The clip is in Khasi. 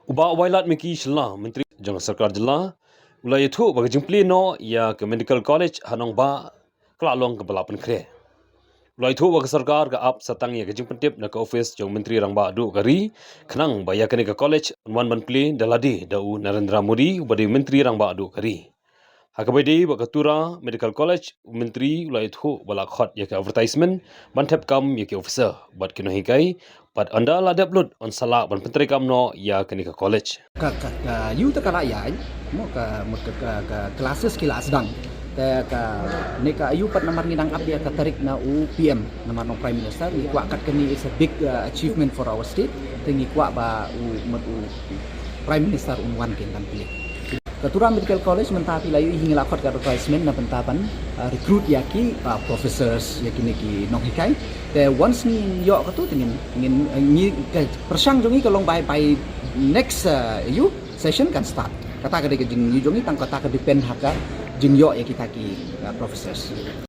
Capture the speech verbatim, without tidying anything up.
U Bah Wailadmiki Shylla, Myntri jong ka Sorkar Jylla, u la ïathuh ba ka jingplie noh ïa ka Medical College ha Nongbah ka la long kaba la pynkhreh. U la ïathuh ba ka sorkar ka ap satang ïa ka jingpyntip na ka ophis jong u Myntri Rangbah Duh ka Ri, khnang ba ïa kane ka college yn wan ban plie da lade da u Narendra Modi uba dei u Myntri Rangbah Duh ka Ri. Ha kaba ïadei bad ka Tura Medical College, u Myntri u la ïathuh ba la khot ïa ka advertisement ban thep kam ïa ki officer bad ki nonghikai, bad ynda la dep lut yn sa lah ban pyntreikam noh ïa kane ka college. Ka ka ka ïu te ka la ïaid, mo, ka mut ka ka, ka classes ki la sdang. Te kane ka ïu pat namar ngi dang ap ïa ka tarik na u P M, namar na u Prime Minister, ngi kwah kat kane is a big uh, achievement for our state. Te ngi kwah ba u mut u Prime Minister un wan kin ban plie. Ka Tura Medical College mynta phi la ïohi hi ngi la khot ka advertisement na bynta ban uh, recruit ïa ki uh, professors, ïa kine ki nonghikai. Te once ngin ïoh katu te ngin ngin uh, ngi ka pyrshang jong ngi ka long by by next uh, ïu session kan start. Kata ka dei ka jingïohi jong ngi, tang kata ka depend ha ka jingïoh ïa kita ki uh, professors.